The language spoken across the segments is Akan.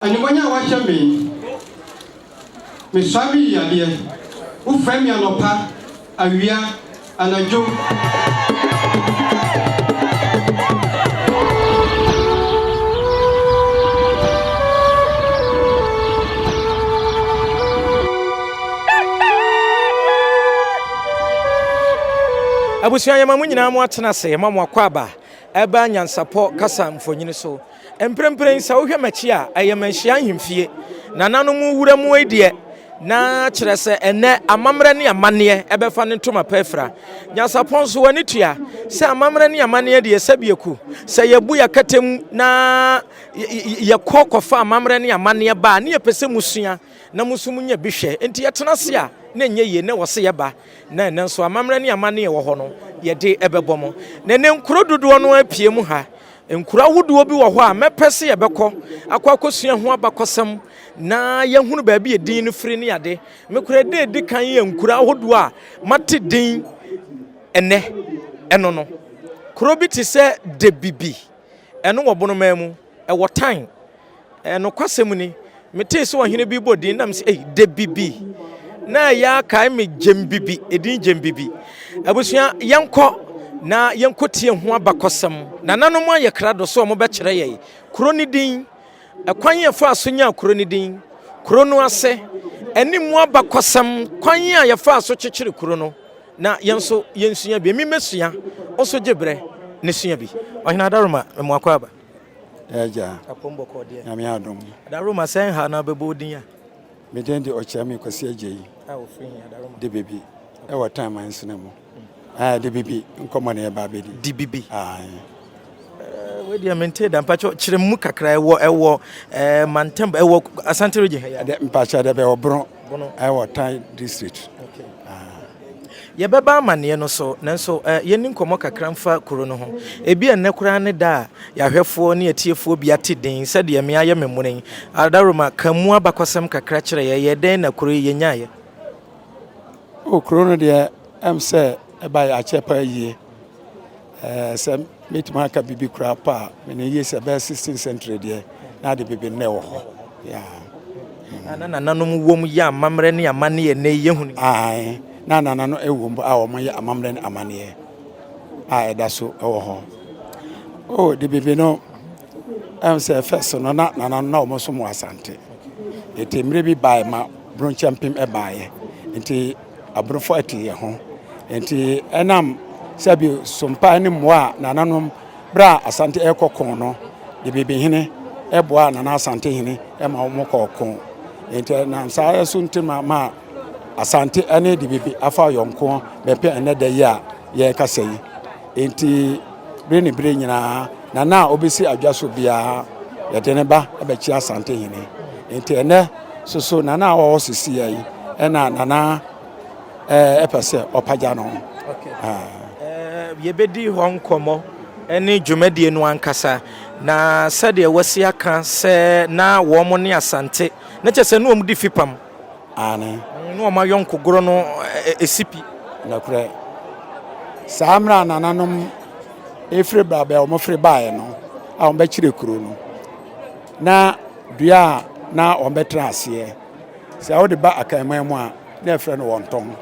Animuonyam a woahyɛ me yi, Mesua me yadeɛ. Wofrɛ me anɔpa, awia, anadwo. Abusua yɛma mo nyinaa mo atena ase yɛma mo akwaaba ɛba nyansapɔ kasa mfonini so. Mprempren sɛ wohwɛ m'akyi a, ɛyɛ Manhyia Ahemfie. Nananom wura mu yi deɛ, na kyerɛ sɛ ɛnnɛ amammerɛ ne amanneɛ ɛbɛfa ne ntoma pa afira. Nyansapɔn nso w'ani tua sɛ amammerɛ ne amanneɛ deɛ sɛbi aku. Sɛ yɛbu yɛn akata mu na yɛkɔ kɔfa amammerɛ ne amanneɛ ba a, ne yɛpɛ sɛ musua na mo nso munya bi hwɛ. Enti yɛtena ase a, na ɛnyɛ yie na ɛwɔ sɛ yɛba. Na ɛnnɛ nso amammerɛ ne amanneɛ ɛwɔ hɔ no, yɛde ɛbɛbɔ mo. Na ɛnnɛ nkuro dodoɔ no ara apue mu ha. Nkuro ahodoɔ bi wɔ hɔ a mɛpɛ sɛ yɛbɛkɔ akɔ akɔsua ho abakɔsɛm na yɛahunu baabi a din no firi ne ade. Me koraa da ɛdi kan yɛ nkuro ahodoɔ a mate din ɛnɛ ɛno no. Kuro bi te sɛ Debibi, ɛno wɔ Bonomaa mu, ɛwɔ Tan. Nokwasɛm ni, metee sɛ ɔhene bi rebɔ din na mese, ei, Debibi. Na ɛyɛ akae me Gyembibi, edin Gyembibi. Abusua, yɛnkɔ na yɛnkɔtie ho abakɔsɛm. Nananom ayɛ krado sɛ wɔbɛkyerɛ yɛn kuro no din, ɛkwan a yɛfaa so nyaa kuro no din, kuro no ase, ɛne mu abakɔsɛm, kwan a yɛfaa so kyekyere kuro no, na yɛn nso yɛnsua bi. Emi mɛsua, wo nso gye berɛ na sua bi. Ɔhene Adaroma, mmoakɔ aba. Agya, Nyame adom. Adaroma sɛ nha na bɛbɔ odin a. Me din de Ɔkyerɛme Kwasi Agyei. A ofiri he Adaroma? De Bibi ɛwɔ Tan Mansina mu. Ah, De Bibi nkɔmmɔ na yɛba abɛdi. De Bibi. Ae. Wei deɛ mente da mpakyɛ kyerɛ mu kakra ɛwɔ ɛwɔ ɛɛ mantam ɛwɔ Asante region ha ya. De mpakyɛ de bɛ wɔ Bono. Bono. Ɛwɔ Tan district. Okay. Ah. Yɛbɛba amanneɛ no so, nanso yɛnni nkɔmmɔ kakra mfa kuro no ho. Ebia nnɛ koraa ne da a yɛn ahwɛfoɔ ne atiefoɔ bi ate din sɛdeɛ me ayɛ me mono yi. Adaworoma, ka mu abakɔsɛm kakra kyerɛ yɛn. Ɛyɛɛ dɛn na kuro yi yɛnyaeɛ? Oh, kuro no deɛ, ɛm sɛ ɛbaeɛ akyɛ paa yie. Ɛɛ sɛ mɛtumi aka biribi koraa pa a, menim yie sɛ ɛbɛyɛ 16th century deɛ, na ade bebree nnɛ wɔ hɔ. Yeah. Na na nananom wom yɛ amammerɛ ne amanneɛ nnɛ yi yɛhu no. Ae, na nananom wom a wɔyɛ amammerɛ ne amanneɛ a ɛda so wɔ hɔ. Oh, de biribi no, ɛm sɛ first no na nananom na wɔn som wɔ Asante. Nti mmerɛ bi baeɛ ma Bronkyɛmpem baeɛ. Nti Aborɔfo ate yɛn ho. Nti ɛnam sɛbi sompa ne mmoa a nananom berɛ a Asante ɛrekɔ ko no, de Bibihene ɛboaa Nana Asante hene ma wɔn kɔɔ ko. Nti ɛnam saa so nti ma ma Asante ɛne de Bibi afa yɔnko bɛpɛ ɛnɛ da yi a yɛrekasa yi. Nti bere ne bere nyinaa Nana a ɔbɛsi adwa so biara yɛde ne ba bɛkyia Asante hene. Nti ɛnɛ soso Nana a ɔwɔ sisi yi ɛna Nana ɛpɛ sɛ ɔpagya no. Yɛbɛdi hɔ nkɔmmɔ ne dwumadie no ankasa. Na sɛdeɛ wasi aka sɛ na wɔn ne Asante, na kyerɛ sɛ na wɔn di fipam. Aane. Ne wɔn ayɔnkogorɔ no si pi. Nokorɛ, saa mmerɛ a nananom refiri baabi a wɔfiri baeɛ no a wɔbɛkyere kuro no, na dua a na wɔbɛtena aseɛ, sɛ wode ba Akanman mu a, na yɛfrɛ no wɔntɔn.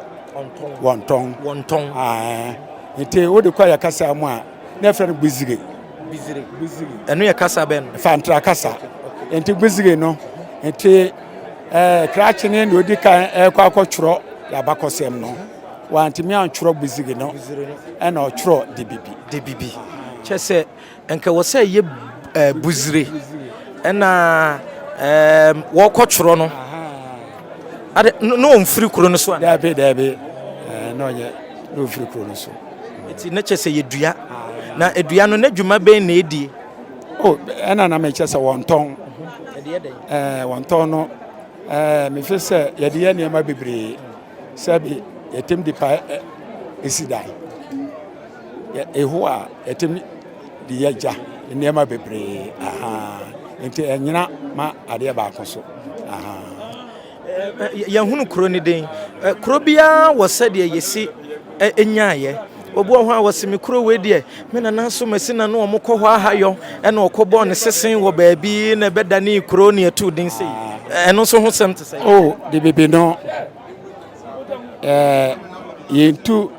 Wɔntɔn. Wɔntɔn. Ae. Nti wode kɔ yɛ kasa mu a, na yɛfrɛ no gbizige. Gbizire. Ɛno yɛ kasa bɛn no? Fantra kasa. Nti gbizige no, nti ɛɛ krakye ne na odi kan ɛkɔ akɔtwerɛ yɛabakɔsɛm no. Wantumi antwerɛ gbizige no, ɛna ɔtwerɛ debibi. Debibi. Kyɛ sɛ Nka ɛwɔ sɛ ɛyɛ ɛɛ buzire ɛna ɛɛ wɔkɔtwerɛ no ade na ɔmfiri kuro no so ana. Daabi daabi ɛɛ na ɔnyɛ na ɔmfiri kuro no so. Nti ne kyɛ sɛ yɛ dua na dua no n'adwuma bɛn na ɛdie. O ɛna na mekyɛ sɛ wɔntɔn ɛɛ wɔntɔn no ɛɛ mefe sɛ yɛde yɛ nneɛma bebree sɛbi yɛtɛm de pa esi dan. Yehowa a yɛtumi de yɛ gya nneɛma bebree ahaa nti ɛnyina ma adeɛ baako so ahaa. Yɛhunu kuro no din. Kuro biara wɔ sɛdeɛ yɛsi nyaeɛ. Obi wɔ hɔ a wɔse me kuro wei deɛ me nana nso masi na no wɔn kɔ hɔ ahayɔ ɛna ɔkɔ bɔɔ ne sesen wɔ baabi na ɛbɛda kuro ne ɛtu din sei. Ɛno nso ho sɛm te sɛ. Oh, de bebe no ɛɛ yɛntu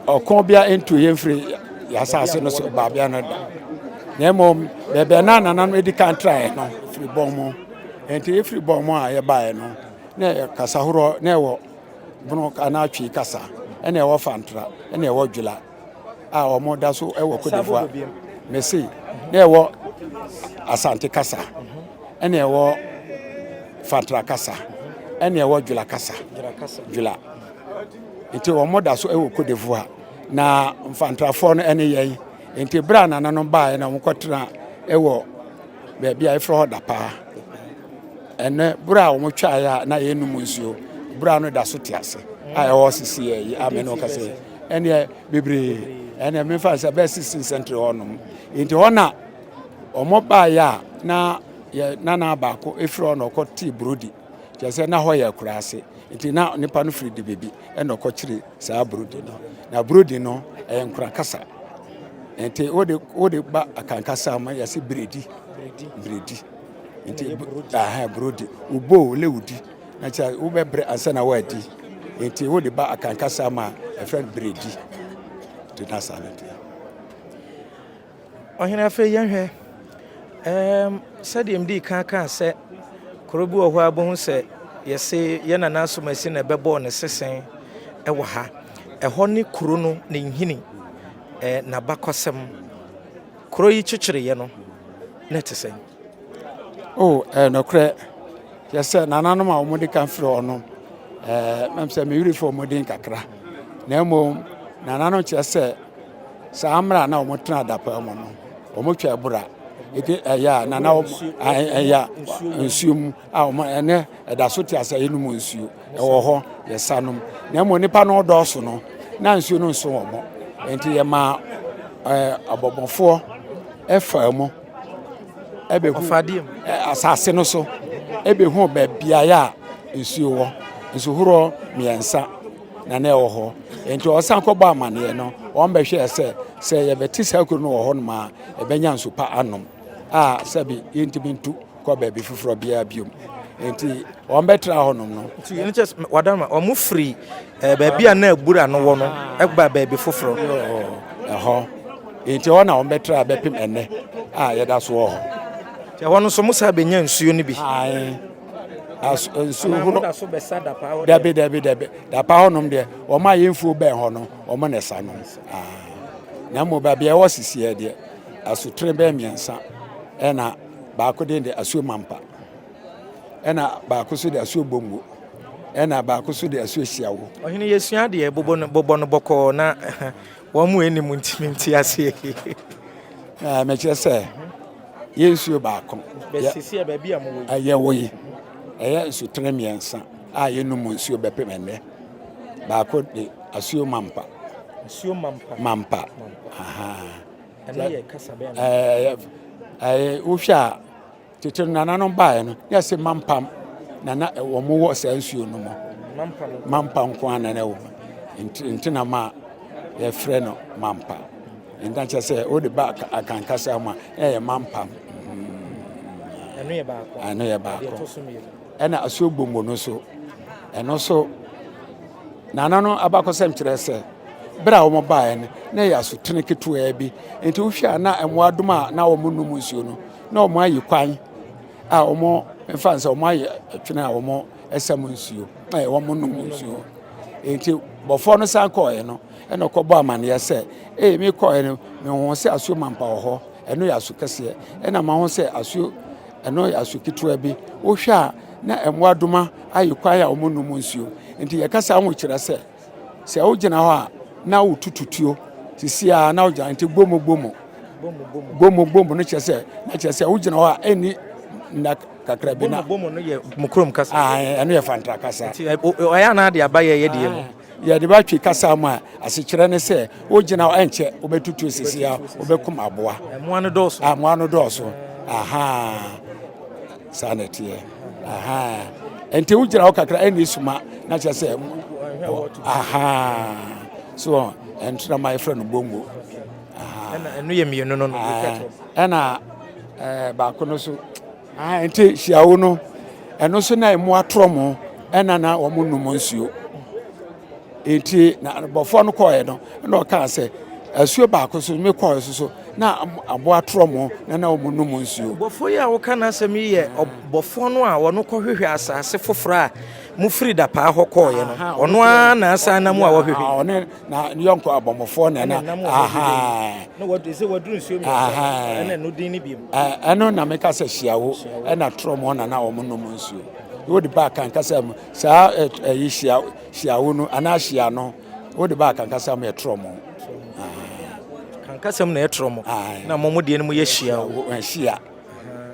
ɔko bia ntu yɛn firi yɛasase no so baabia no da. Na mmom baabi a na nananom edi kan traeɛ no firi bɔn mu. Nti efiri bɔn mu a yɛbaeɛ no na ɛyɛ kasa horoɔ na ɛwɔ bono anaa twi kasa ɛna ɛwɔ fantra ɛna ɛwɔ dwela a wɔn da so ɛwɔ Cote d'Ivoire mese na ɛwɔ asante kasa ɛna ɛwɔ fantra kasa ɛna ɛwɔ dwela kasa dwela nti wɔn da so ɛwɔ Cote d'Ivoire na mfantrafoɔ no ɛne yɛn nti berɛ a nananom baeɛ na wɔn kɔtena ɛwɔ baabi a yɛfrɛ hɔ Dapaa. Ɛnɛ berɛ a wɔtwaeɛ a na yɛnum nsuo, berɛ a no da so te ase a ɛwɔ sisi yɛ yi a me ne wo kasa yi. Ɛneɛ bebree, ɛneɛ memfa sɛ bɛyɛ 16 century hɔ nom. Nti hɔ na wɔn baeɛ a na yɛ nana baako ɛfiri hɔ na ɔkɔtee burodi. Kyerɛ sɛ na hɔ yɛ akuraase. Nti na nipa no firi de baabi ɛna ɔkɔkyere saa burodi no. Na burodi no ɛyɛ nkora kasa. Nti wode wode ba Akan kasa mu yɛse bredi. Bredi. Nti aha burodi. Wobɔ le wodi. Na kyerɛ wobɛbrɛ ansa na woadi. Nti wode ba Akan kasa mu a ɛfrɛ no bredi. Nti na saa no teɛ. Ɔhene afei yɛnhwɛ ɛɛm sɛdeɛ mdii kan kaa sɛ kuro bi wɔ hɔ a bohu sɛ yɛse yɛ nana asomasi na ɛbɛbɔɔ ne sesen ɛwɔ ha. Ɛhɔ ne kuro no ne nhini ɛɛ n'abakɔsɛm. Kuro yi kyekyereeɛ no na ɛte sɛn? Oh, ɛyɛ nokorɛ. Kyerɛ sɛ nananom a wɔde kan firi hɔ no, ɛɛ mɛm sɛ me werɛ fi wɔn din kakra. Na mmom nananom kyerɛ sɛ saa mmerɛ a na wɔtena adapaa mu no, wɔtwa abura. Eti ɛyɛ a nana wɔn ɛyɛ nsuo mu a wɔn ɛnɛ ɛda so te ase a yɛnum nsuo. Ɛwɔ hɔ, yɛsa nom. Na mmom nnipa no dɔɔso no, na nsuo no nso wɔn. Enti yɛmaa ɛɛ abɔbɔfoɔ ɛfaa mu ɛbɛhu asase no so ɛbɛhu baabiaeɛ a nsuo wɔ. Nsuhoroɔ mmiɛnsa na na ɛwɔ hɔ. Enti ɔsan kɔbɔ amaneɛ no, wɔn bɛhwɛɛ sɛ sɛ yɛbɛte saa kuro no wɔ hɔnom a, ɛbɛnya nsu pa anom a sɛbi yɛntumi ntu kɔ baabi foforɔ biara biom. Enti wɔn bɛtra hɔnom no. Nti ɛno kyɛ sɛ wadama wɔn firi eh, baabi a na abura no wɔ no ɛba baabi foforɔ. Ɛhɔ nti hɔ na wɔn bɛtra bɛpem ɛnɛ a yɛda so wɔ hɔ. Nti ɛhɔ no nso mo saa bɛnya nsuo no bi. Ae nsuo horo dabi dabi dabi dapa hɔnom deɛ wɔn a yɛn mfuo bɛn hɔ no wɔn na ɛsa no. Na mmom baabi a ɛwɔ sisiɛ deɛ asutene bɛn mmiɛnsa ɛna baako de de asuo mampa. Ɛna baako nso de asuo bongo, ɛna baako nso de asuo hyiawo. Ɔhene yɛsua adeɛ bobɔ no bobɔ no bɔkɔɔ na wɔn mu anim ntumi nti aseɛ. Ɛɛ mekyerɛ sɛ yɛ nsuo baako. Bɛsisi a baabi a mowɔ yi. Ɛyɛ wɔ yi ɛyɛ nsutene mmiɛnsa a yɛnum nsuo bɛpem ɛnɛ. Baako de asuo mampa. Asuo mampa. Mampa. Ɛno yɛ kasa bɛn? Ɛɛ ɛɛ wohwɛ a. Tete no nananom baeɛ no, na yɛse mampam na na wɔn wɔ saa nsuo no mu. Mampa nko ara na na ɛwɔ nti na ma yɛfrɛ no mampa. Nti kyerɛ sɛ wode ba akankasa mu a na ɛyɛ mampam. Ɛno yɛ baako. Ɛno yɛ baako. Ɛna asuo gbombo no so ɛno so nananom abakɔsɛm kyerɛ sɛ berɛ a wɔn baeɛ no na ɛyɛ asutene ketewaa bi nti wohwɛ a na mmoadoma a na wɔn nom nsuo no na wɔn ayi kwan a wɔn mfa nsɛ wɔn ayɛ ɛtwene a wɔn ɛsɛm nsuo na wɔn nom nsuo nti bɔfoɔ no san kɔɔɛ no ɛna ɔkɔbɔ amaneɛ sɛ ee mi kɔɔɛ no mi ho sɛ asuo mampa wɔ hɔ ɛno yɛ asu kɛseɛ ɛna ma ho sɛ asuo ɛno yɛ asu ketewa bi wohwɛ a na mmoadoma ayi kwan a wɔn nom nsuo nti yɛkasa ho kyerɛ sɛ Sɛ wogyina hɔ a na wotutu tuo sisi a na wogyina nti gbomu gbomu gbomu gbomu no kyerɛ sɛ na kyerɛ sɛ wogyina hɔ a ɛnni nna kakra bi na gbomu no yɛ mo kurom kasa ɛno yɛ fantra kasa nti ɔyɛ anaa de aba yɛ yɛ deɛ mu yɛde ba twi kasa mu a asekyerɛ ne sɛ wogyina hɔ ɛnkyɛ wobɛtutu sisi a wobɛkum aboa mmoa no dɔɔso mmoa no dɔɔso aha Saa na ɛteɛ. Ahaa. Nti wogyina hɔ kakra ɛnni suma na kyerɛ sɛ ahaa. So wɔn ɛntrama yɛfrɛ no bongo. Ɛna ɛno yɛ mmienu no no. Ɛna ɛɛ baako no so nti hyiawo no ɛno so na ɛmo atorɔ mo ɛna na wɔn nom nsuo. Nti na bɔfoɔ no kɔɔɛ no ɛna ɔkaa sɛ asuo baako so me kɔɔɛ so so na aboa atorɔ mo na na wɔn nom nsuo. Bɔfoɔ yi a woka n'asɛm yi yɛ ɔbɔfoɔ no a wɔn kɔhwehwɛ asase foforɔ a mofiri dapaa hɔ kɔɔeɛ no, ɔno ara na asan nam a wɔhwehwɛ. Ɔne na ne yɔnko abɔmmɔfoɔ na ɛna. Na wɔde sɛ wɔduru nsuo mmiɛnsa ɛna ɛno din ne biom. Ɛno na meka sɛ hyiawo ɛna torɔ mu na na wɔn nom nsuo. Wode ba kankasa mu saa ɛyi hyia hyiawo no anaa hyia no wode ba kankasa mu yɛ torɔ mu. Kankasa mu na ɛyɛ torɔ mu. Na mo mo deɛ no mu yɛ hyiawo. Hyia.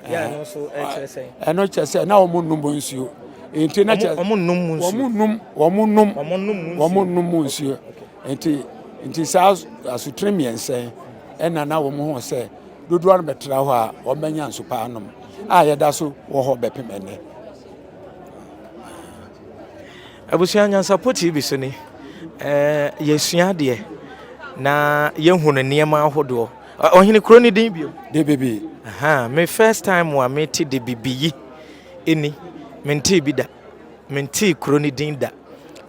Ɛno nso kyerɛ sɛ. Ɛno kyerɛ sɛ na wɔn nom nsuo. Nti na kyerɛ wɔn nom mu nsuo. Wɔn nom wɔn nom wɔn nom mu nsuo. Wɔn nom mu nsuo. Nti nti saa asutene mmiɛnsa yi ɛna na wɔn ho sɛ dodoɔ no bɛtra hɔ a wɔn bɛnya nsu paa nom a yɛda so wɔ hɔ bɛpem ɛnɛ. Abusua Nyansapɔ TV so ni. Ɛɛ yɛsua adeɛ na yɛhunu nneɛma ahodoɔ. Ɔhene kuro ne din bio? Debibi. Aha, me first time a mete Debibi yi ɛni. Mentee bi da. Mentee kuro ne din da.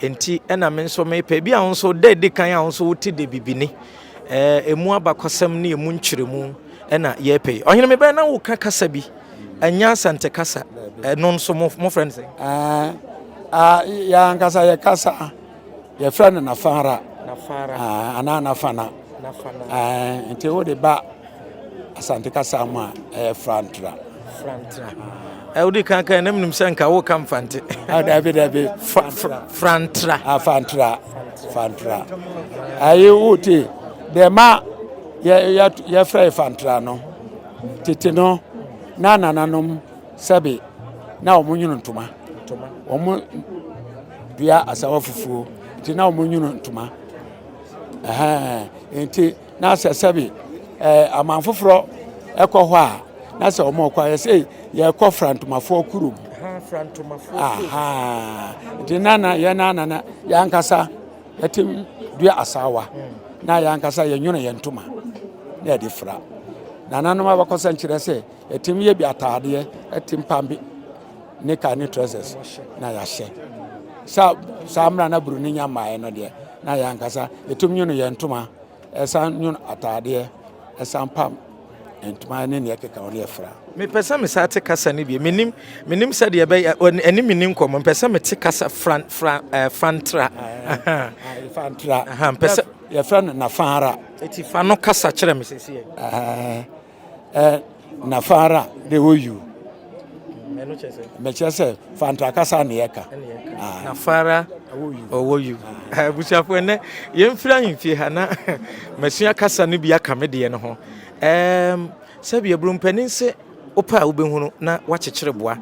Enti ɛna me nso mepɛ. Bi a wo nso da edi kan a wo nso wote Debibi ni. Ɛɛ emu abakɔsɛm ne emu nkyerɛmu ɛna yɛpɛ yi. Ɔhene mebɛn na woka kasa bi. Ɛnyɛ Asante kasa. Ɛno nso mo mofrɛ no sɛn? Ɛɛ yɛn ankasa yɛ kasa. Yɛfrɛ no Nafara. Nafara. Anaa Nafana. Nafana. Ɛɛ nti wode ba Asante kasa mu a ɛyɛ Frantra. Frantra. Ɛ wode kan kan na menim sɛ nka woka Mfante. Ah, dabi dabi. Frantra. Ah, Fantra. Fantra. Ayi wote deɛ ma yɛ yɛ yɛfrɛ Fantra no tete no na nananom sɛbe na wɔn nwono ntoma. Wɔn dua asawa fufuo nti na wɔn nwono ntoma ɛhɛn nti na sɛ sɛbi ɛɛ aman foforɔ ɛkɔ hɔ a na sɛ wɔn kɔ ayɛ sɛ yɛkɔ frantomafoɔ kurom nti na na yɛn na na yɛn ankasa yɛte dua asawa hmm. na yɛn ankasa yɛn nwono yɛn ntoma na yɛde fra nananom abakɔsɛ nkyerɛ sɛ yɛtumi yɛ bi ataadeɛ ɛte mpam bi. nika ne trousers na yɛahyɛ sa saa mmerɛ na buroni nya mmaeɛ no deɛ na yɛn ankasa yɛtum nwono yɛn ntoma ɛsan nwono ataadeɛ ɛsan pam ntoma ne nea ɛkeka ho ne yɛfra. Mepɛ sɛ mesan te kasa no bio. Menim menim sɛdeɛ ɛbɛyɛ ɛne me ni nkɔmmɔ. Mepɛ sɛ mete kasa fran fran ɛɛ fantra. Fantra. Mpɛ sɛ yɛfrɛ no nafara. Eti fa no kasa kyerɛ me sɛsi yɛ. Eh, na fara de wo yu. Mekyerɛ sɛ fanta kasa ne yɛka. Ah. Na fara ɔwɔ yu. Abusuafo ɛnɛ yɛmfiri ahemfie ha na masua kasa no bi aka me deɛ no ho. Um, sɛbi aburo mpanin se wopɛ a wobɛhunu na woakyekyere boa.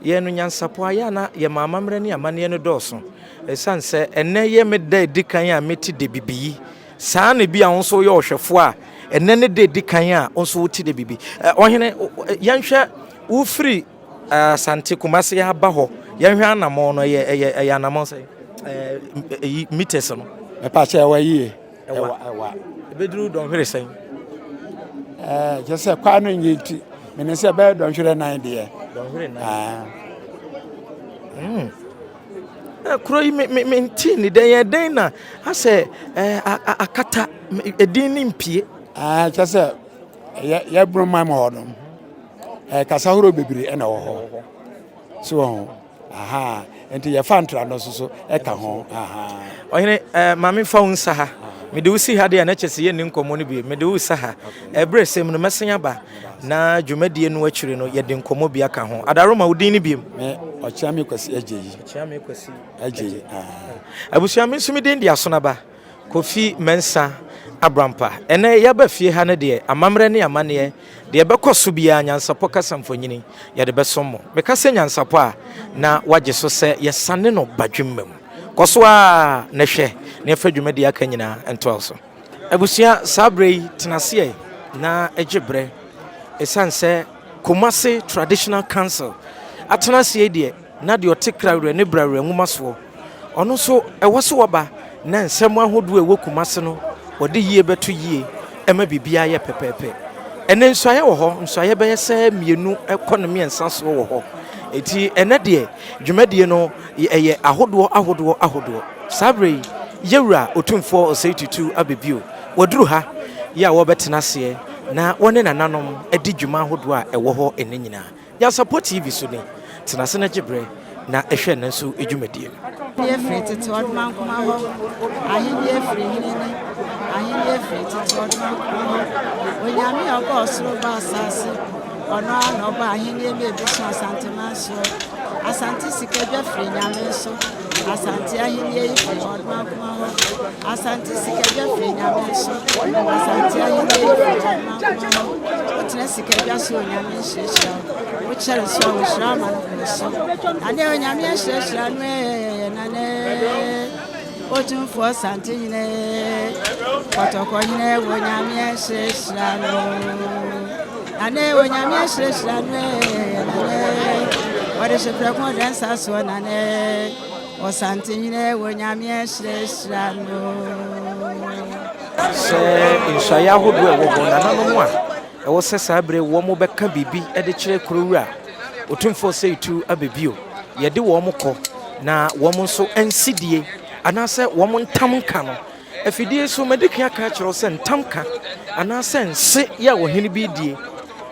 Yɛn no nyansapɔ ayɛ a na yɛma amammerɛ ne amanneɛ no dɔɔso. Ɛsiane sɛ ɛnɛ yɛ me da edi kan a mete de bibiyi Saa na ebia wo nso woyɛ ɔhwɛfoɔ a ɛnɛ ne da ɛdi kan a wo nso wote dɛ biribi. Ɔhene, yɛnhwɛ wofiri Asante Kumase aba hɔ, yɛnhwɛ anammɔn no, ɛyɛ ɛyɛ ɛyɛ anammɔn sɛ ɛyi meters no. Ɛpa kyɛ ɛwa yie. Ɛwa ɛwa. Ɛbɛduru dɔnhwere sɛn? Ɛɛ kyɛ sɛ kwan no nyɛ nti, mene sɛ ɛbɛyɛ dɔnhwere nan deɛ. Dɔnhwere nan. Mm. Kuro yi me me mente ne dɛn yɛ dɛn na asɛ ɛɛ akata edin ne mpie. Ɛɛ kyɛ sɛ yɛ yɛ buroma mu hɔ no ɛɛ kasa horow bebree ɛna wɔ hɔ so wɔ ho aha nti yɛfa ntra no so ɛka ho aha. Ɔhene ɛɛ maame fa wo nsa ha mede wo si ha deɛ na kyɛ sɛ yɛnni nkɔmmɔ no bi mede wo sa ha ɛberɛ sɛm no mɛsen aba Na dwumadie no akyiri no, yɛde nkɔmmɔ bi aka ho. Adaroma, wo din ne biom? Me, Ɔkyeame Kwasi Agyeyi. Ɔkyeame Kwasi Agyeyi. Abusua, me nso me din de Asonaba Kofi Mensah Abrampa. Ɛnɛ yɛaba fie ha no deɛ, amammerɛ ne amanneɛ, deɛ ɛbɛkɔ so biara, nyansapɔ kasa mfonini, yɛde bɛsom mo. Meka sɛ nyansapɔ a, na woagye so sɛ yɛsane no badwemma mu. Kɔ so ara na hwɛ na yɛfa dwumadie aka nyinaa ntoa wo so. Abusua, saa berɛ yi tena ase ɛ na gye berɛ. Ɛsiane sɛ Kumasi Traditional Council atena aseɛ yi deɛ, na deɛ ɔte krawerɛ ne brawerɛ nwoma soɔ, ɔno nso ɛwɔ sɛ ɔba. na nsɛm ahodoɔ a ɛwɔ Kumase no wɔde yie bɛto yie ma biribiara ayɛ pɛpɛɛpɛ. Ɛnnɛ nsuaeɛ wɔ hɔ, nsuaeɛ bɛyɛ sɛ mmienu kɔ ne mmiɛnsa soɔ wɔ hɔ. Enti ɛnnɛ deɛ dwumadie no ɛyɛ ahodoɔ ahodoɔ ahodoɔ. Saa berɛ yi Yɛwura Otumfoɔ Osei Tutu aba bio. Waduru ha yi a wɔrebɛtena aseɛ na wɔne nananom adi dwuma ahodoɔ a ɛwɔ hɔ ɛnnɛ nyinaa. Nyansapɔ TV so ni. Tena ase na gye berɛ na hwɛ ɛnnɛ nso dwumadie no. Ahennie firi tete ɔdomankoma hɔ, Ahennie firi hene ni, Ahennie firi tete ɔdomankoma hɔ. Onyame a ɔbɔɔ soro bɔɔ asase, Ɔno ara na ɔbɔɔ ahennie ma ebi so Asanteman soɔ. Asante sikadwa firi Nyame nso, Asante ahennie yi firi ɔdomankoma hɔ. Asante sikadwa firi Nyame nso, Asante ahennie yi firi ɔdomankoma hɔ. Wotena sikadwa so Onyame nhyirahyira wo. Wokyɛre so a wɔhyira ama no boro so. Nane Onyame ahyirahyira no ee nane Otumfoɔ Sante hene Kɔtɔkɔ hene wɔ Nyame ahyirahyira no. Nane Onyame ahyirahyira no ee nane Wɔde hye prɛko ɔdɛ nsa soɔ nane Ɔsante hene wɔ Nyame ahyirahyira no. Sɛ nsuaeɛ ahodoɔ a ɛwɔ hɔ, nananom a Ɛwɔ sɛ saa bere wɔbɛka biribi de kyerɛ kuro wura Otumfoɔ Osei Tu Abebio. Yɛde wɔn kɔ na wɔn nso nsidie anaasɛ wɔn ntam nka no. Afidie so madi kan aka akyerɛ wo sɛ ntam ka anaasɛ nse yɛ a ɔhene bi redie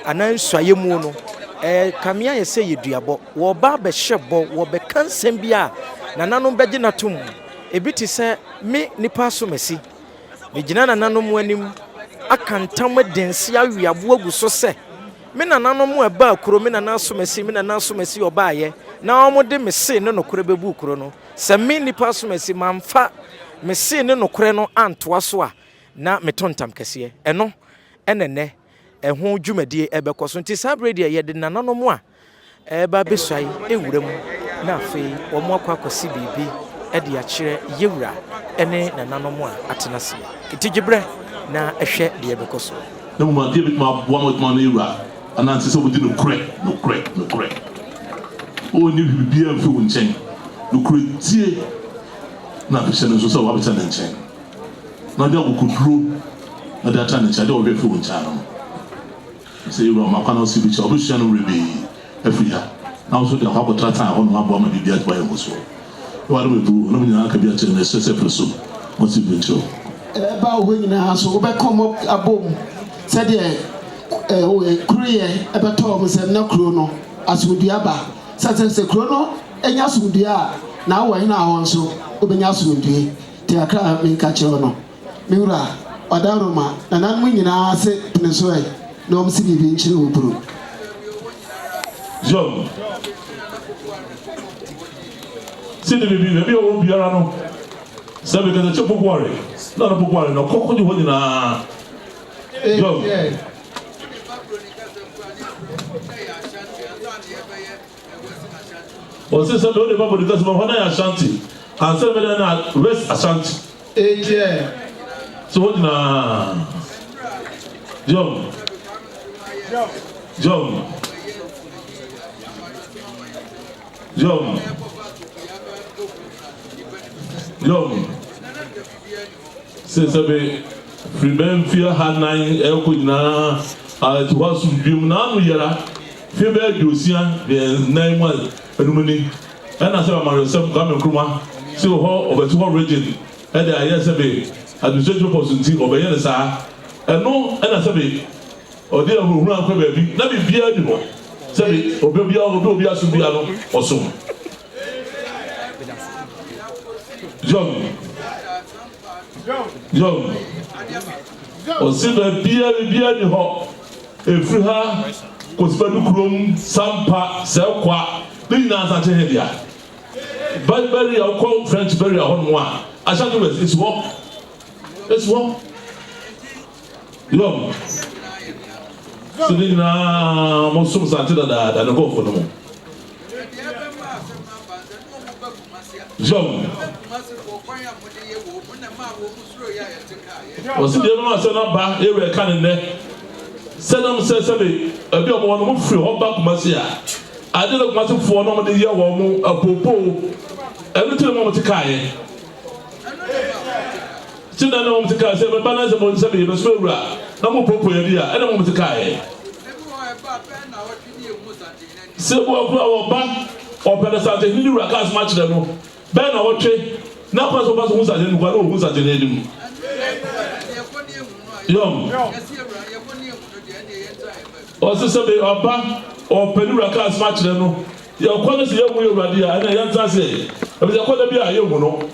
anaa nsuaeɛ muo no, ɛkame ayɛ sɛ yɛ duabɔ. Wɔreba abɛhyɛ bɔ, wɔbɛka nsɛm bi a nananom bɛgye no atom. Ebi te sɛ me nipa asomasi. Megyina nananom anim aka ntam adi nse awe aboɔ agu so sɛ, me nananom a ɛbaa kuro, me nana asomasi, me nana asomasi ɔbaeɛ, na wɔde me se ne nokorɛ bɛbuu kuro no. Sɛ me, nnipa asomasi, mamfa me se ne nokorɛ no antoa so a, na meto ntam kɛseɛ. Ɛno na ɛnnɛ ɛho dwumadie rebɛkɔ so. Nti saa berɛ yi deɛ yɛde nananom a ɛreba abɛsuae wura mu na afei wɔakɔ akɔsi biribi de akyerɛ Yewura ne nananom a atena ase. Nti gye berɛ na hwɛ deɛ ɛbɛkɔ so. Na mmom adeɛ a ɛbɛtumi aboa ma watumi ne Yewura anante sɛ wobɛdi nokorɛ, nokorɛ, nokorɛ. Ɔnni biribiara mfiri wo nkyɛn. Nokorɛdie na afei hyɛ no nso sɛ wabɛtena ne nkyɛn na ɔde akokoduro na ɔde atena ne nkyɛn, adeɛ a ɔhwɛ firi wo nkyɛn ano no. Sɛ Ewura ma kwan na ɔsi bi kyɛ a, ɔbɛsua no mmerɛ bi afiri ha, na wo nso de akɔ akɔtra tan hɔ nom aboa ma biribi atumi ayɛ nkɔsoɔ. Ewura no bɛduru hɔ na mo nyinaa aka bi akyerɛ no, mesrɛ sɛ pere so ma ɔsi bi nkyerɛ wo. Ɛbɛba wo hɔ nyinaa so, wobɛka wɔn abom sɛdeɛ koroyɛ bɛtɔ wɔn nsam na kuro no asomdwoeɛ aba. Sɛ sɛ kuro no nya asomdwoeɛ a, na wo ɔhene a hɔ nso wobɛnya asomdwoeɛ. Nti kakra a meka kyerɛ wo no. Me wura, ɔdawuroma, nananom nyinaa se pene so ɛ, na wɔn se biribi nkyere wo bro. John. Sɛ de baabi baabi a ɔwɔ biara no, sɛ bɛka sɛ kyɛ popoare, na no popoare no ɔkɔ kɔgye hɔ nyinaa. John. Ɔse sɛ bɛ wode ba bɔde kasa ma hɔ na yɛ Ashanti, ansa bɛda na West Ashanti. Ekyɛ. So hɔ nyinaa. John. John. John. John. Sɛ sɛ be firi bɛ mfeɛ ahanan ɛkɔ nyinaa a ɛte hɔ asomdwie mu na ano yɛra mfeɛ bɛyɛ aduosia nan mu a ɛnum ni. Ɛna sɛ amanyɔsɛm Kwame Nkrumah si wɔ hɔ ɔbɛto hɔ region ɛde ayɛ sɛbe administrative purpose nti ɔbɛyɛ no saa ɛno ɛna sɛbe ɔde ahurahura akɔ baabi na biribiara ni hɔ sɛbe obi obi obi obi asom biara no ɔsom John John ɔsi baabiara biribiara ni hɔ Ɛfiri ha kɔsi Badu kurom, Sampa, Sɛkwa, ne nyinaa Asante he dea. Ba Barrier, wokɔ French Barrier hɔ nom a, Ashanti West, ɛsi hɔ. Ɛsi hɔ. Yɔm. So ne nyinaa mosom Sante dadaada ne nkurɔfoɔ no mu. Yɔm. Ɔse deɛ ɛbɛma asɛm no aba yɛ werɛ ka no nnɛ sɛ nam sɛ sɛbe baabi a wɔwɔ no wɔn firi hɔ ba Kumasi a ade na Kumasi foɔ na wɔde yɛ wɔn apoopoo ɛno nti na ma wɔte kaeɛ. Sɛ na na wɔn te kaa sɛ bɛba na sɛ mo sɛ bɛyɛ bɛsoma awura na mo popo yɛ bi a ɛna wɔn te kaa yɛ. Sɛ bu akura wɔ ba ɔpɛ na santehene ne wura kaa soma kyerɛ no bɛyɛ na wɔtwe na kwan sɛ ɔba so hu santehene no kwan na ɔhu santehene anim. Yɔm. Ɔse sɛ bɛ ɔba ɔpɛ ne wura kaa soma kyerɛ no yɛkɔ no sɛ yɛhu yɛ awurade a ɛna yɛntena ase ɛfisɛ ɛkɔ da bi a yɛhu no.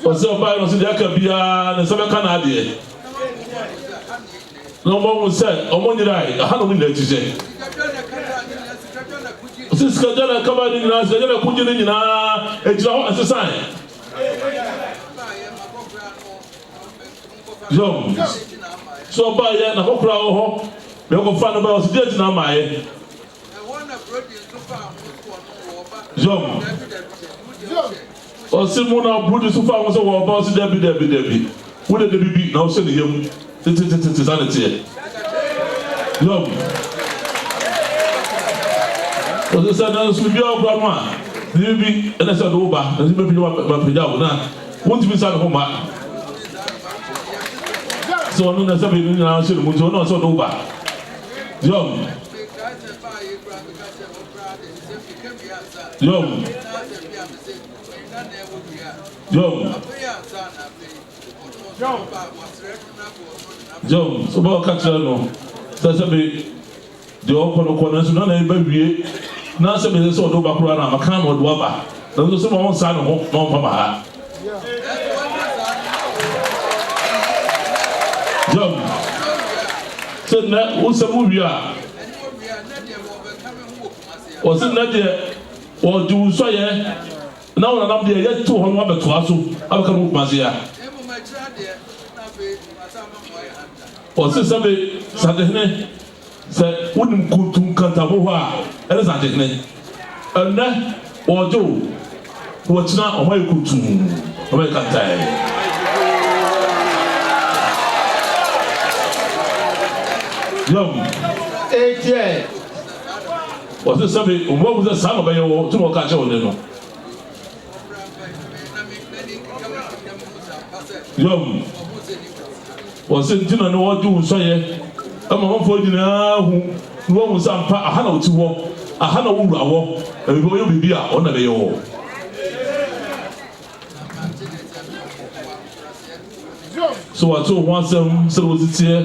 Ɔsɛ ɔbaeɛ no ɔsɛ deɛ aka biara ne nsa bɛka n'adeɛ. Na wɔn ahu sɛ wɔn nyerae, ɛha na wɔn nyinaa ti hyɛ. Ɔsɛ sikagya na ɛkaba ne nyinaa, sikagya na ɛkogye ne nyinaa, ɛgyina hɔ ɛsesan. Yɔm, sɛ ɔbaeɛ na kɔkora wɔ hɔ, na ɛkɔfa no baeɛ ɔsɛ deɛ gyina amaeɛ. Yɔm. Ɔse mo na Brody nso faa ho sɛ wɔɔba ɔse dabi dabi dabi wo de dabi bi na wohyɛ ne yam tetetete saa na ɛteɛ. Yɔm. Ɔse sɛ nanso biribiara ɔkora no a ne bi ɛna sɛ ɔde wo ba nanso mɛpagya mapagya wo na wontumi nsa ne ho mma sɛ ɔno na sɛ biribi nyinaa hyɛ ne mu nti ɔno na ɔsɛ ɔde wo ba. Yɔm. Yɔm. Yɔm. Yɔm. So bɛ ɔka kyerɛ no sɛ sɛ bi deɛ ɔkɔ no kɔ nanso na na ɛbɛ wie na sɛ bi sɛ ɔde ɔba koraa na maka na ɔde ɔba nanso sɛ ma ɔnsa ne ho na ɔmfa ma ha. Yɔm. Sɛ nnɛ wo sɛ mo wie a. Wɔse nnɛ deɛ wɔgye wo nsɔeɛ na wo nanam deɛ yɛ to hɔ no abɛtoa so abɛka no wɔ Kumase ha. Wɔse sɛbe Santehene sɛ wonim kuntu nkantamu hɔ a ɛne Santehene. Ɛnnɛ wɔgye wo na wɔkyena wɔn ayɛ kuntuu wɔn ayɛ kantae. Yam. Etiɛ. Wɔse sɛbe wɔn ahu sɛ saa na ɔbɛyɛ wɔ nti na wɔka kyerɛ wo nnɛ no. Yam. Wɔse nti na ne wɔgye wo nsɔyɛ ma amanfoɔ nyinaa hu na wɔahu sɛ ampa aha na wote hɔ, aha na wo wura wɔ, na biribi ɔyɛ biribi a ɔno na ɛbɛyɛ wɔ. So wɔate wo ho asɛm sɛdeɛ wosi teɛ,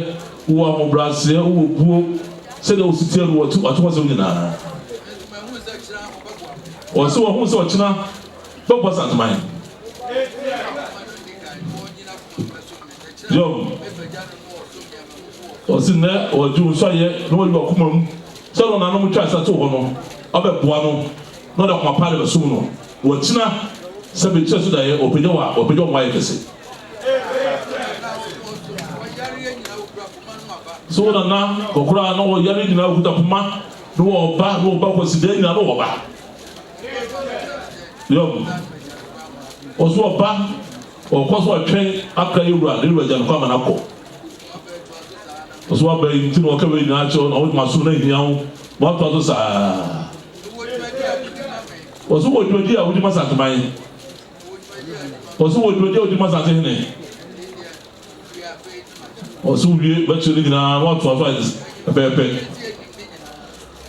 wowɔ ahobrɛaseɛ, wowɔ buo, sɛdeɛ wosi teɛ no wɔte wɔate ho asɛm nyinaa. Wɔse wɔhu sɛ ɔkyena bɛbɔ Asanteman. Yom. Ɔse nnɛ ɔgye wo nsɔyɛ na wayi wakoma mu sɛ ɔno nanom twa nsa too hɔ no ɔbɛboa no na ɔde akoma pa de bɛsom no wɔkyena sɛ bɛkyerɛ so daeɛ ɔpagya wo a ɔpagya wo ma wayɛ kɛse. So wo nana kɔkora na ɔyare nyinaa ɔkuta poma na ɔba na ɔba kwasidaa nyinaa na ɔba. Yom. Ɔso ɔba Ɔkɔ so ɔtwɛn akra yɛ wura ne wura gya no kwan ma no akɔ. Ɔso waba yi nti na ɔka wei nyinaa kyerɛ wo na wode masom no ahia wo ma watoa so saa. Ɔso wɔ dwumadi a wodi ma Santeman. Ɔso wɔ dwumadi a wodi ma Santehene. Ɔso wie bɛkyerɛ ne nyinaa na watoa so ayɛ pɛpɛɛpɛ.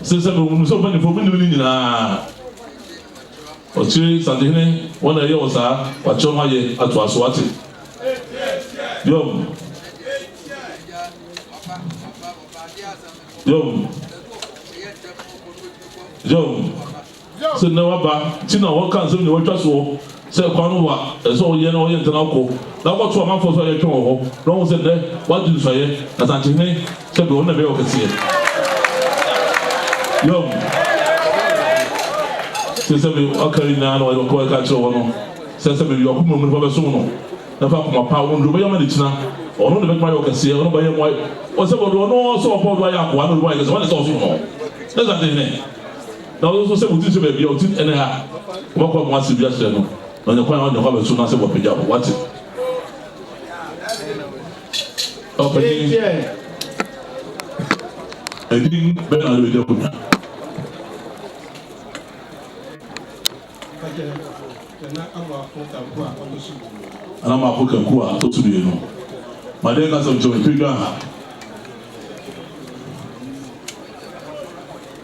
Sɛ sɛ mehunu sɛ ɔpanyinfoɔ menim ne nyinaa. Ɔkyere Santehene wɔn na ɛyɛ wɔ saa wakyerɛ ho ayɛ atoa so wate. Yom. Yom. Yom. Sɛ nnɛ waba nti na wɔka nsɛm nyinaa wɔatwa soɔ sɛ kwan no wa ɛsɛ sɛ ɔyɛ na ɔyɛ ntɛm akɔ na akɔto amanfoɔ so a yɛtwɛn wɔ hɔ na wɔhu sɛ nnɛ wagye nsuaeɛ na Asantehene sɛ deɛ ɔno na ɛbɛyɛ ɔkɛseɛ. Yom. Sɛ sɛ me aka nyinaa na ɔyɛ ɔka kyerɛ wɔ no sɛ sɛ me yɛ ɔkoma mu nipa bɛsom no na fa akoma pa wo nnuro bɛyɛ ma ne kyina ɔno na bɛtuma ayɛ ɔkɛseɛ ɔno bɛyɛ mo ayɛ ɔsɛ ɔno ɔno sɛ ɔpɔ ɔdo ayɛ akoa na ɔdo ayɛ kɛseɛ ɔne sɛ ɔsom no ne Asantehene. Na ɔno nso sɛ mo ti sɛ baabi a ɔte ɛne ha, wɔbɛkɔ mo ase bi akyerɛ no, na ɔnya kwan a ɔnya kwan bɛso n'ase wɔapagya wo, wate? Ɔpanyin, ɛdin bɛn na ɔde bɛdi akonnwa? Asantehene Nana Amoako Kanku a ɔtɔ so mmienu. Nana Amoako Kanku a ɔtɔ so mmienu. Ma deɛ nka sɛ nkyɛ ɔpɛ dwa ha.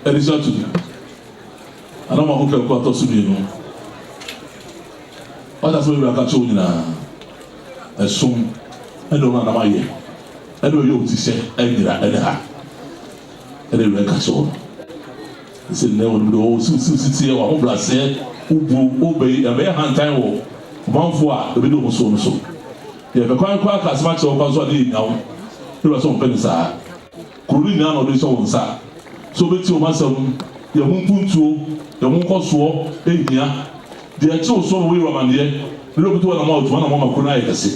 Ɛde hyɛ atum. Nana Amoako Kanku a ɔtɔ so mmienu. Wata sɛ ɔwura ka kyerɛ wo nyinaa. Ɛsom ɛne ɔno anam ayɛ. Ɛne ɔyɛ ɔti sɛ ɛnyera ɛne ha. Ɛne wura ka kyerɛ wo no. Sɛ nnɛ wɔn de wɔn siw siw siteɛ, wɔn ahobrɛaseɛ, wobuo, wobɛyi, ɛbɛyɛ hantan wɔ ɔmanfoɔ a ɛbɛdi wɔn soɔ no so. Yɛpɛ kwan koraa ka asɛm akyerɛ wo kwan so a ne yɛnnya wo. Ne wura sɛ ɔmpɛ no saa. Kuro no nyinaa na ɔde rehyɛ wo nsa sɛ wobɛtie wɔn asɛm, yɛn ho mpuntuo, yɛn ho nkɔsoɔ hia. Deɛ ɛkye wo soɔ no woyɛ amaneɛ, ne deɛ wobɛtu w'anamɔ a wotu w'anamɔ ma kuro no ayɛ kɛse.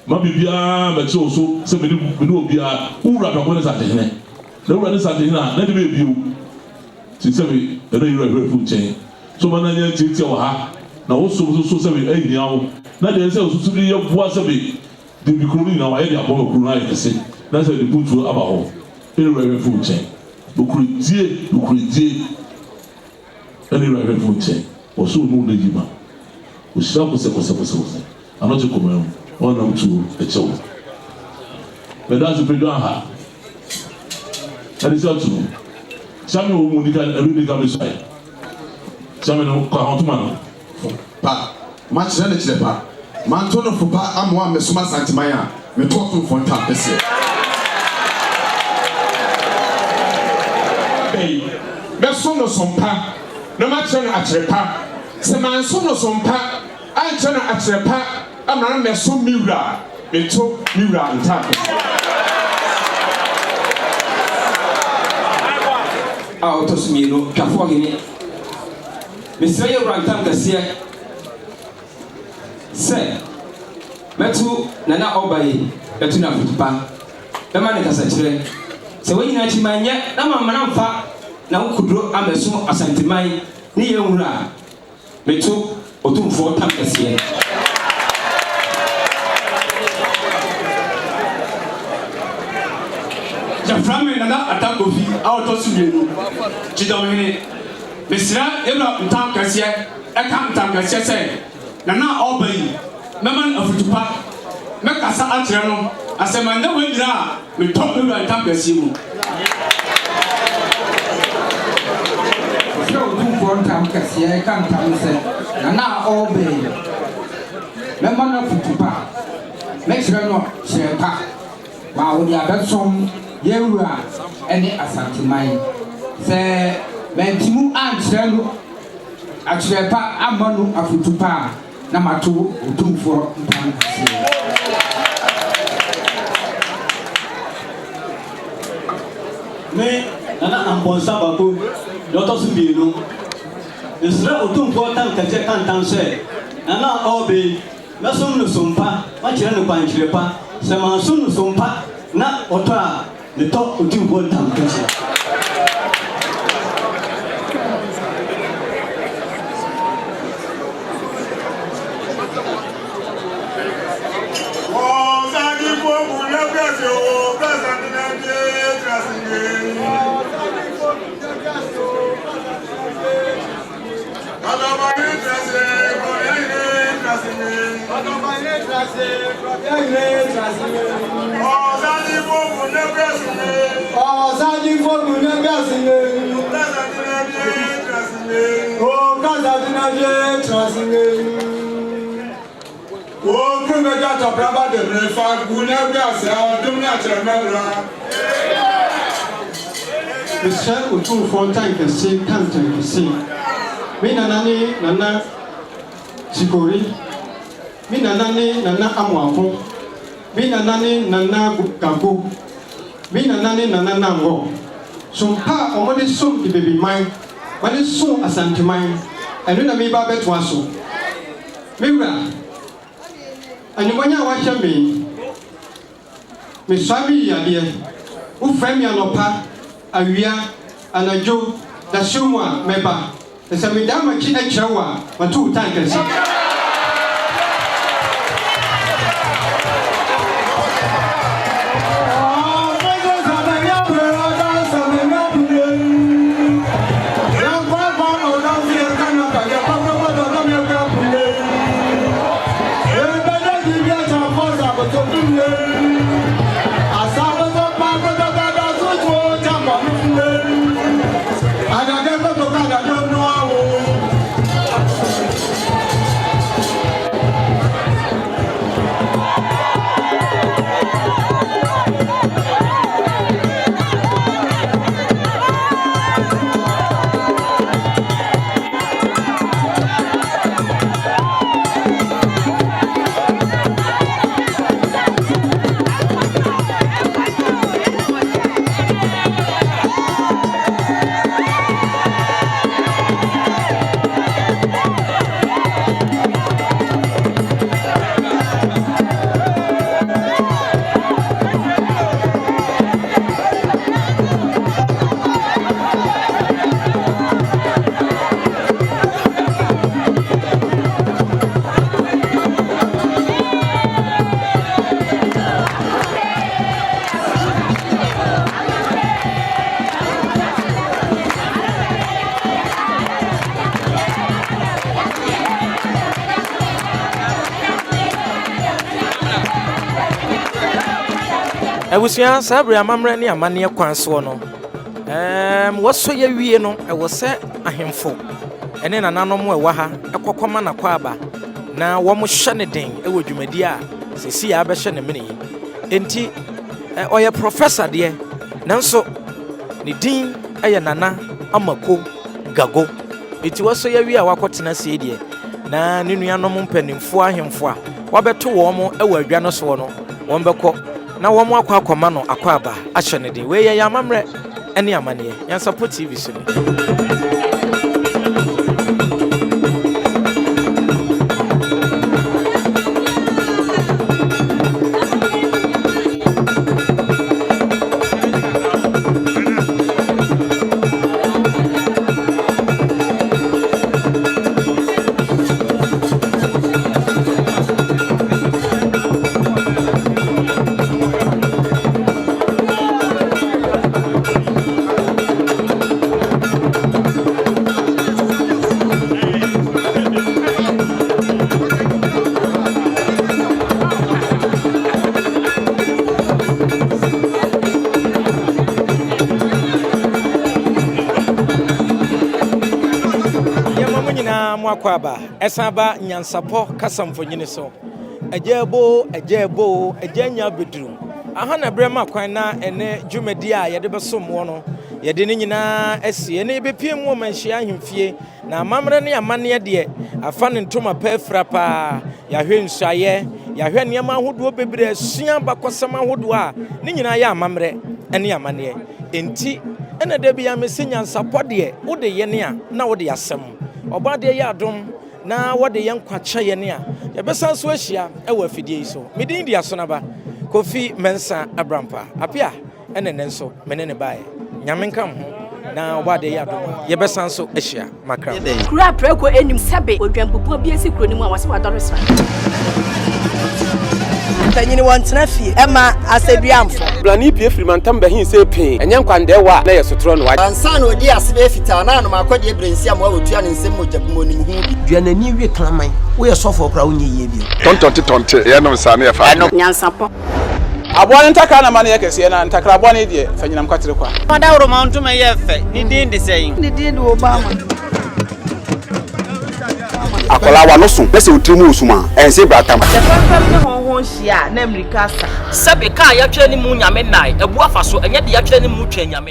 Mma biribiara mmɛkyere wo so sɛ mene mene obiara, wo wura prɛko ne Santehene. Na wo wura ne Santehene a, na ɛde bɛyɛ bio. Nti sɛ me ɛna yera hwɛ afu nkyɛn, sɛ ɔma no anya ntiatia wɔ ha, na wo som nso so sɛ me ahia wo, na deɛ ɛsɛ sɛ osusu de yɛ boa sɛ me de bi kuro no nyinaa wayɛ de aboa ma kuro no ayɛ kɛse, na sɛ de mpuntuo aba hɔ, ɛna wura hwɛ afu nkyɛn. Nokorɛdie, nokorɛdie. Ɛna wura hwɛ afu nkyɛn, ɔsoro mu na yi ma, ɔhyira kosɛkosɛkosɛkosɛ. Anɔkye koma mu ɔnam tuo kyɛ wo. Meda ase pɛ dwan ha. Ɛde sɛ tu. Kyame wɔ mu nika ɛbi nika mi suae. Kyame no kɔ ahontoma no. Fo pa, makyerɛ no kyerɛ pa, manto no fo pa ama wammɛsom Asanteman a meto ɔtomfoɔ ntam kɛseɛ. Bɛyi, mɛsom no som pa, na makyerɛ no akyerɛ pa. Sɛ mansom no som pa Ankyɛ na akyerɛ pa ama no mɛsom me wura a, meto me wura ntam kɛseɛ. A ɔtɔ so mmieno, Twafoɔ hene, mesrɛ yɛn wura ntam kɛseɛ sɛ mɛto Nana Ɔba yi, mɛto no afotu pa, mɛma no kasakyerɛ. Sɛ wei nyinaa akyi manyɛ na mammana amfa n'akokoduro ammɛsom Asanteman ne yɛn wura a, Meto Otumfoɔ tam kɛseɛ. Yɛfrɛ me Nana Atta Kofi a ɔtɔ so mmienu, Kyidɔmhene. Mesrɛ yɛwura ntam kɛseɛ ɛka ntam kɛseɛ sɛ Nana a ɔreba yi, mɛma no afutu pa. Mɛkasa akyerɛ no, na sɛ manyɛ wei nyinaa a, metɔ me wura ntam kɛseɛ mu. Ɔsrɛ Otumfoɔ ntam kɛseɛ ka ntam sɛ, Nana a ɔreba yi, mɛma no afutu pa, mɛkyerɛ no kyerɛ pa, ma ɔde abɛsom yɛn wura ne Asanteman. Sɛ mantimu ankyerɛ no akyerɛ pa amma no afutu pa a, Na mato Otumfoɔ ntam kɛseɛ. Me, Nana Amponsah Bako, deɛ ɔtɔ so mmienu, mesrɛ Otumfoɔ tam kɛseɛ ka ntam sɛ, Nana a ɔreba yi, mɛsom no som pa, makyerɛ no kwankyerɛ pa. Sɛ mansom no som pa na ɔtɔ a, Metɔ Otumfoɔ ntam kɛseɛ. Mesrɛ Otumfoɔ Ntankɛse ka Ntankɛse. Me nana ne Nana Tsikori. Me nana ne Nana Amoako. Me nana ne Nana Gago. Me nana ne Nana Nangɔ. Som pa a wɔde som Ibebiman, wɔde som Asanteman, ɛno na mereba abɛtoa so. Me wura, animuonyam a woahyɛ me yi, Mesua me yiadeɛ. Wofrɛ me anɔpa, awia, anadwo, dasuo mu a, mɛba. Na sɛ medan m'akyi kyerɛ wo a, mato wo tan kɛse. Abusua, saa bere amammerɛ ne amanneɛ kwan soɔ no, ɛɛm, wɔsɔ yɛ wie no, ɛwɔ sɛ ahemfo ne nananom a ɛwɔ ha kɔkɔma n'akwaaba na wɔhyɛ no den wɔ dwumadi a seesei a abɛhyɛ ne mene yi. Enti, ɔyɛ prɔfɛsa deɛ, nanso ne din yɛ Nana Amako Gago. Enti wɔsɔ yɛ wie a wakɔtena ase yi deɛ, na ne nuanom mpanimfoɔ ahemfo a wabɛto wɔn wɔ adwa no soɔ no, wɔbɛkɔ na wɔakɔ akɔma no akwaaba ahyɛ no den. Wei yɛ yɛn amammerɛ ne amanneɛ. Nyansapɔ TV so ni. Yɛma mo nyinaa mo akwaaba ɛsan ba nyansapɔ kasa mfonini so. Agya ebo, agya ebo, agya anya abɛduru. Aha na berɛ ma kwan na ɛnɛ dwumadi a yɛde bɛsom woɔ no, yɛde ne nyinaa asi. Ɛnɛ yɛbɛpue mu wɔ Manhyia Ahemfie, na amammerɛ ne amanneɛ deɛ, afa ne ntoma pa afira paa. Yɛahwɛ nsuaeɛ, yɛahwɛ nneɛma ahodoɔ bebree, asua abakɔsɛm ahodoɔ a ne nyinaa yɛ amammerɛ ne amanneɛ. Enti, ɛna da biara mese nyansapɔ deɛ, wode yɛne a, na wode asɛm. Ɔbɔadeɛ yɛ adom na wɔde yɛn nkwa kyɛ yɛn a, yɛbɛsan so ahyia wɔ afidie yi so. Me din de Asonaba Kofi Mensah Abrampah. Apea ɛna ɛnnɛ nso me ne no baeɛ. Nyame nka mo ho na Ɔbɔadeɛ yɛ adom a, yɛbɛsan so ahyia. Makra. Kuro a prako nnim sɛbe odwanbubuo bi asi kuro no mu a wɔse wadɔre sra. Mpanyin wɔntena fie ɛma asɛduamfo. Blani pue firi mantam bɛhe see pee, ɛnyɛ nkwandɛɛwa a na ɛyɛ sotorɔ no wa. Ansa na odii ase bɛyɛ fitaa na anom akɔdeɛ berɛ nsi amoa wɔtua ne nsam mogya gu mu onim ho bi. Dua n'ani we kraman. Woyɛ sɔfoɔ koraa wonyɛ yie bio. Tɔntɔnte tɔnte yɛnom saa ne yɛfa adeɛ. Nyansapɔ. Aboa no ntakra na ma no yɛ kɛseɛ, na ntakra bɔne deɛ, fa nyinam kwatere kwa. Ɔdawuroma ntoma yɛ fɛ. Ne din de sɛn? Ne din de Obama. Akwadaa w'ano so na sɛ wo tiri mu resum a, ɛnse bratam. Sɛ fɛmfɛm ne hɔnhɔn hyia a, na mmirika asa. Sɛbe, ka a yɛatwerɛ ne mu Nyame nnae, abu afa so, ɛnyɛ deɛ yɛatwerɛ ne mu Twɛn Nyame.